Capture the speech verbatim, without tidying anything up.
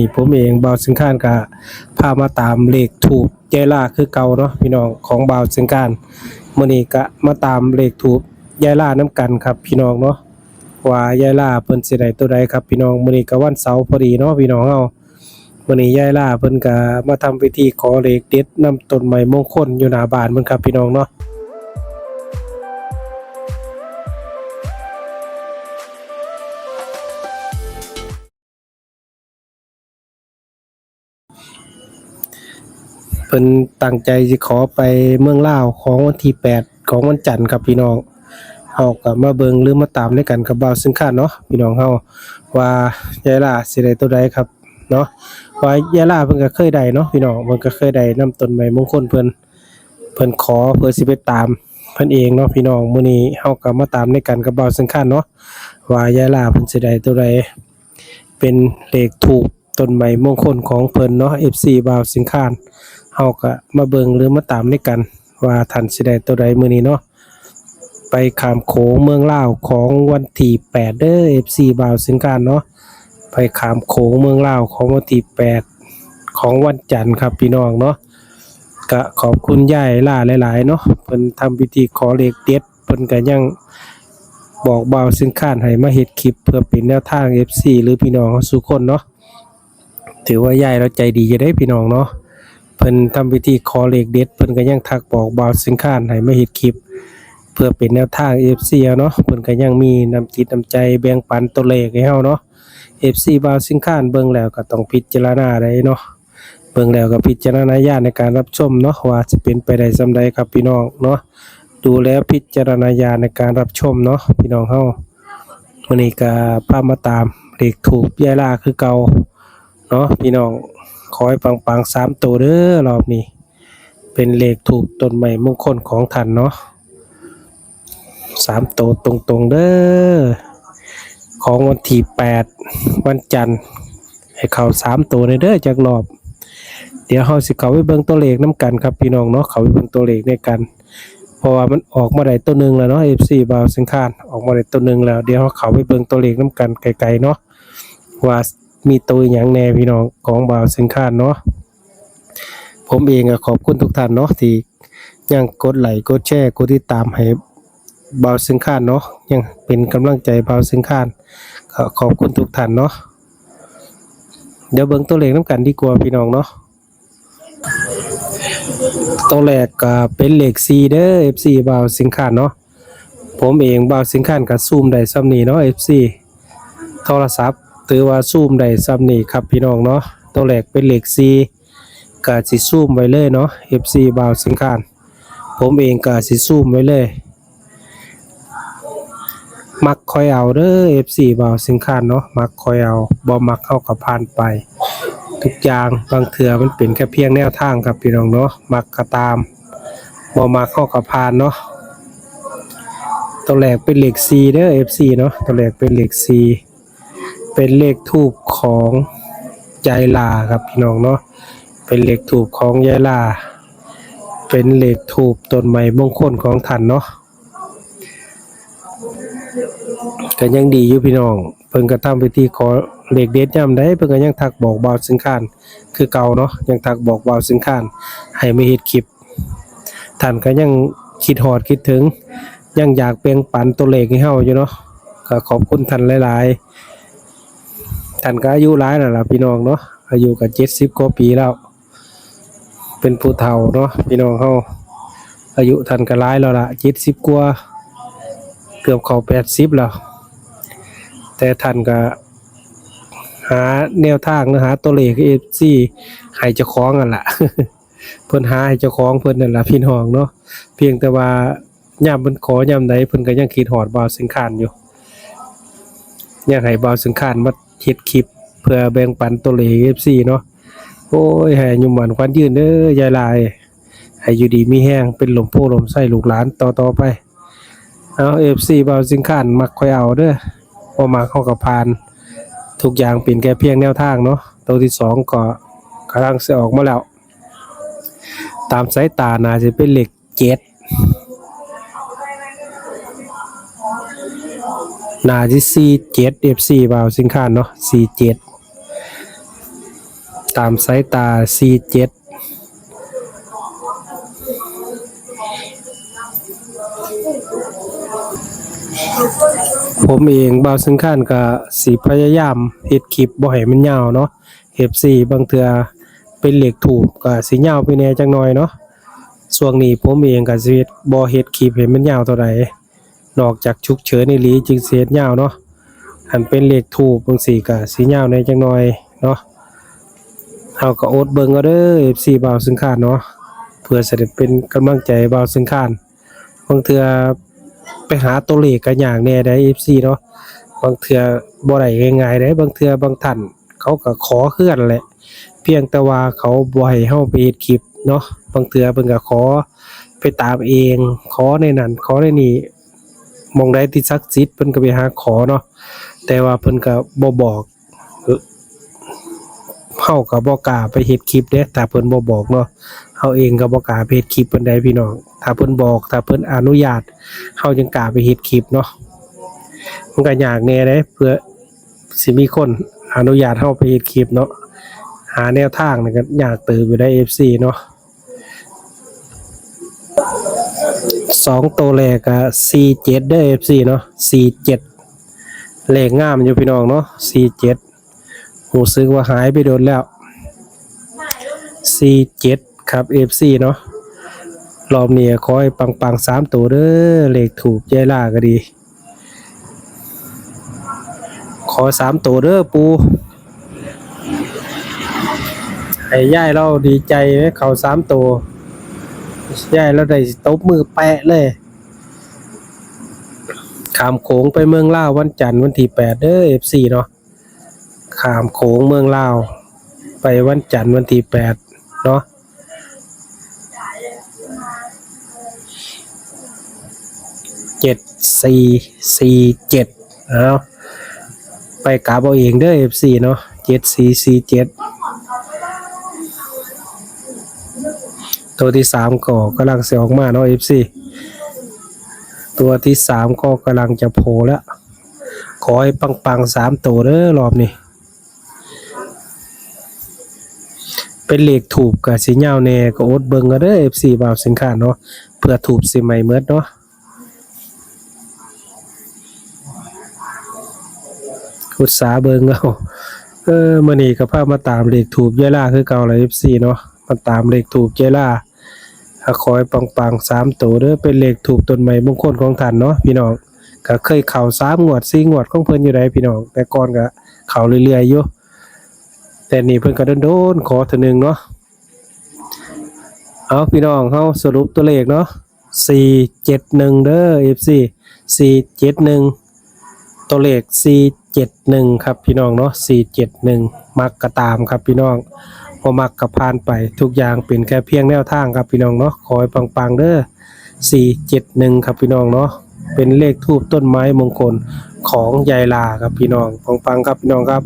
นี่ผมเองบ่าวสิงคานก็พามาตามเลขธูปยายลาคือเก่าเนาะพี่น้อง ของบ่าวสิงคาน มื้อนี้ก็มาตามเลขธูปยายลานำกันครับพี่น้องเนาะ ว่ายายลาเพิ่นสิได้ตัวใดครับพี่น้อง มื้อนี้ก็วันเสาร์พอดีเนาะพี่น้องเฮา มื้อนี้ยายลาเพิ่นก็มาทำพิธีขอเลขเด็ดนำต้นไม้มงคลอยู่หน้าบ้านเพิ่นครับพี่น้องเนาะ เพิ่นตั้งใจสิขอไปเมืองลาวของวันที่แปดของวันจันทร์ครับพี่น้อง เฮาก็มาเบิ่งหรือมาตามด้วยกันกับบ่าวสิงคานเนาะพี่น้องเฮา ว่ายายลาสิได้ตัวใดครับเนาะ ว่ายายลาเพิ่นก็เคยได้เนาะพี่น้อง เพิ่นก็เคยได้นำต้นไม้มงคลเพิ่น เพิ่นขอเพื่อสิไปตามเพิ่นเองเนาะพี่น้อง มื้อนี้เฮาก็มาตามด้วยกันกับบ่าวสิงคานเนาะ ว่ายายลาเพิ่นสิได้ตัวใด เป็นเลขธูปต้นไม้มงคลของเพิ่นเนาะ เอฟซี บ่าวสิงคาน เฮาก็มาเบิ่งหรือมาตามด้วยกัน ว่าท่านสิได้ตัวใดมื้อนี้เนาะ ไปข้ามโขงเมืองลาวของวันที่แปดเด้อ เอฟซี บ่าวสิงคานเนาะ ไปข้ามโขงเมืองลาวของวันที่แปดของวันจันทร์ครับพี่น้องเนาะ ก็ขอบคุณยายลาหลายๆเนาะ เพิ่นทำพิธีขอเลขเด็ด เพิ่นก็ยังบอกบ่าวสิงคานให้มาเฮ็ดคลิปเพื่อเป็นแนวทาง เอฟซี หรือพี่น้องเฮาสู่คนเนาะ ถือว่ายายเราใจดีอยู่เด้พี่น้องเนาะ เพิ่นทำพิธีขอเลขเด็ด เพิ่นก็ยังทักบอกบ่าวสิงคานให้มาเฮ็ดคลิป เพื่อเป็นแนวทาง เอฟซี เนาะ เพิ่นก็ยังมีน้ำจิตน้ำใจแบ่งปันตัวเลขให้เฮาเนาะ เอฟซี บ่าวสิงคานเบิ่งแล้วก็ต้องพิจารณาได้เนาะ เบิ่งแล้วก็พิจารณญาณในการรับชมเนาะ ว่าสิเป็นไปได้ส่ำใดครับพี่น้องเนาะ ดูแล้วพิจารณญาณในการรับชมเนาะพี่น้องเฮา มื้อนี้ก็พามาตามเลขธูปยายลาคือเก่าเนาะพี่น้อง ขอให้ปังๆสามตัวเด้อรอบนี้ เป็นเลขธูปต้นไม้มงคลของท่านเนาะ สามตัวตรงๆเด้อ ของวันที่แปดวันจันทร์ ให้เข้าสามตัวเด้อจักรอบ เดี๋ยวเฮาสิเข้าไปเบิ่งตัวเลขนำกันครับพี่น้องเนาะ เข้าไปเบิ่งตัวเลขด้วยกัน เพราะว่ามันออกมาได้ตัวหนึ่งแล้วเนาะ เอฟซี บ่าวสิงคาน ออกมาได้ตัวหนึ่งแล้ว เดี๋ยวเฮาเข้าไปเบิ่งตัวเลขนำกันไกลๆเนาะ ว่ามีตัวหยังแน่พี่น้องของบ่าวสิงคานเนาะ ผมเองก็ขอบคุณทุกท่านเนาะ ที่ยังกดไลค์กดแชร์กดติดตามให้บ่าวสิงคานเนาะ ยังเป็นกำลังใจบ่าวสิงคาน ก็ขอบคุณทุกท่านเนาะ เดี๋ยวเบิ่งตัวเลขนำกันดีกว่าพี่น้องเนาะ ตัวแรกก็เป็นเลขสี่เด้อ เอฟซี บ่าวสิงคานเนาะ ผมเองบ่าวสิงคานก็ซูมได้ส่ำนี้เนาะ เอฟซี โทรศัพท์ถือว่าซูมได้ส่ำนี้ครับพี่น้องเนาะ ตัวแรกเป็นเลขสี่ ก็สิซูมไว้เลยเนาะ เอฟซี บ่าวสิงคาน ผมเองก็สิซูมไว้เลย มักค่อยเอาเด้อ เอฟซี บ่าวสิงคานเนาะ มักค่อยเอา บ่มักเฮาก็ผ่านไป ทุกอย่างบางเทื่อมันเป็นแค่เพียงแนวทางครับพี่น้องเนาะ มักก็ตาม บ่มักเฮาก็ผ่านเนาะ ตัวแรกเป็นเลขสี่เด้อ เอฟซี เนาะ ตัวแรกเป็นเลขสี่ เป็นเลขธูปของยายลาครับพี่น้องเนาะ เป็นเลขธูปของยายลา เป็นเลขธูปต้นไม้มงคลของท่านเนาะ ก็ยังดีอยู่พี่น้อง เพิ่นก็ทำพิธีขอเลขเด็ดยามใด เพิ่นก็ยังทักบอกบ่าวสิงคานคือเก่าเนาะ ยังทักบอกบ่าวสิงคานให้มาเฮ็ดคลิป ท่านก็ยังคิดฮอดคิดถึง ยังอยากแบ่งปันตัวเลขให้เฮาอยู่เนาะ ก็ขอบคุณท่านหลายๆ ท่านก็อายุหลายแล้วล่ะพี่น้องเนาะ อายุก็เจ็ดสิบกว่าปีแล้ว เป็นผู้เฒ่าเนาะพี่น้องเฮา อายุท่านก็หลายแล้วล่ะ เจ็ดสิบกว่า เกือบเข้าแปดสิบแล้ว แต่ท่านก็หาแนวทางหรือหาตัวเลข เอฟซี ให้เจ้าของนั่นล่ะ เพิ่นหาให้เจ้าของเพิ่นนั่นล่ะพี่น้องเนาะ เพียงแต่ว่ายามเพิ่นขอยามใด เพิ่นก็ยังคิดฮอดบ่าวสิงคานอยู่ ยังให้บ่าวสิงคานมาเฮ็ดคลิปเพื่อแบ่งปันตัวเลข เอฟซี เนาะ โอ้ย ให้อายุหมั้นขวัญยืนเด้อยายลา ให้อยู่ดีมีแฮง เป็นร่มโพธิ์ร่มไทรลูกหลานต่อๆไป เอา เอฟซี บ่าวสิงคาน มักค่อยเอาเด้อ บ่มักเฮาก็ผ่าน ทุกอย่างเป็นแค่เพียงแนวทางเนาะ ตัวที่สองก็กำลังสิออกมาแล้ว ตามสายตาน่าสิเป็นเลขเจ็ด น่าสิสี่เจ็ด เอฟซี บ่าวสิงคานเนาะ สี่เจ็ด ตามสายตา สี่เจ็ด ผมเองบ่าวเซิงคานก็สิพยายามเฮ็ดคลิปบ่ให้มันยาวเนาะ เอฟซี บางเทื่อเป็นเลขธูปก็สิยาวไปแหน่จักหน่อยเนาะ ช่วงนี้ผมเองก็สิเฮ็ด บ่เฮ็ดคลิปให้มันยาวเท่าใด นอกจากฉุกเฉินอีหลีจึงสิเฮ็ดยาวเนาะ คันเป็นเลขธูปจั่งซี้ก็สิยาวแหน่จักหน่อยเนาะ เฮาก็อดเบิ่งเอาเด้อ เอฟซี บ่าวเซิงคานเนาะ เพื่อสิได้เป็นกำลังใจบ่าวเซิงคาน บางเทื่อไปหาตัวเลขก็ยากแหน่เด้อ เอฟซี เนาะ บางเทื่อบ่ได้ง่ายๆเด้ บางเทื่อบางท่านเขาก็ขอคือกันแหละ เพียงแต่ว่าเขาบ่ให้เฮาไปเฮ็ดคลิปเนาะ บางเทื่อเพิ่นก็ขอไปตามเอง ขอในนั้น ขอในนี้ หม่องใดที่ศักดิ์สิทธิ์เพิ่นก็ไปหาขอเนาะ แต่ว่าเพิ่นก็บ่บอก เฮาก็บ่กล้าไปเฮ็ดคลิปเด้ ถ้าเพิ่นบ่บอกเนาะ เฮาเองก็บ่กล้าไปเฮ็ดคลิปปานใดพี่น้อง ถ้าเพิ่นบอก ถ้าเพิ่นอนุญาต เฮาจึงกล้าไปเฮ็ดคลิปเนาะ มันก็ยากแหน่เด้ เพื่อสิมีคนอนุญาตเฮาไปเฮ็ดคลิปเนาะ หาแนวทางนี่ก็ยากเติบอยู่ได้ เอฟซี เนาะ สองตัวแรกก็ สี่เจ็ด เด้อ เอฟซี เนาะ สี่เจ็ด เลขงามอยู่พี่น้องเนาะ สี่เจ็ด รู้สึกว่าหายไปโดนแล้ว สี่เจ็ด ครับ เอฟซี เนาะ รอบนี้ขอให้ปังๆสามตัวเด้อ เลขธูปยายล่าก็ดี ขอสามตัวเด้อปู่ ให้ยายเราดีใจเด้อ เข้าสามตัวยายเราได้ตบมือแปะเลย ข้ามโขงไปเมืองลาววันจันทร์วันที่แปดเด้อ เอฟซี เนาะ ข้ามโขงเมืองลาวไปวันจันทร์วันที่แปดเนาะ เจ็ดสี่สี่เจ็ด เอาไปกลับเอาเองเด้อ เอฟซี เนาะ เจ็ดสี่สี่เจ็ด ตัวที่สามก็กำลังสิออกมาเนาะ เอฟซี ตัวที่สามก็กำลังจะโผล่แล้ว ขอให้ปังๆสามตัวเด้อรอบนี้ เป็นเลขธูปก็สิยาวแหน่ก็อดเบิ่งเอาเด้อ เอฟซี บ่าวเซิงคานเนาะ เพื่อธูปสิไหม้หมดเนาะ อุตส่าห์เบิ่งเอา เออ มื้อนี้ก็พามาตามเลขธูปยายล่าคือเก่าล่ะ เอฟซี เนาะ มาตามเลขธูปยายล่า ขอให้ปังๆสามตัวเด้อ เป็นเลขธูปต้นไม้มงคลของท่านเนาะพี่น้อง ก็เคยเข้าสามงวดสี่งวดของเพิ่นอยู่ได๋พี่น้อง แต่ก่อนก็เข้าเรื่อยๆอยู่ แต่นี่เพิ่นก็โดนๆขอเทื่อหนึ่งเนาะ เอาพี่น้อง เฮาสรุปตัวเลขเนาะ สี่เจ็ดหนึ่ง เด้อ เอฟซี สี่เจ็ดหนึ่ง ตัวเลข สี่เจ็ดหนึ่ง ครับพี่น้องเนาะ สี่เจ็ดหนึ่ง มักก็ตามครับพี่น้อง บ่มักก็ผ่านไป ทุกอย่างเป็นแค่เพียงแนวทางครับพี่น้องเนาะ ขอให้ปังๆเด้อ สี่เจ็ดหนึ่ง ครับพี่น้องเนาะ เป็นเลขธูปต้นไม้มงคลของยายล่าครับพี่น้อง ปังๆครับพี่น้องครับ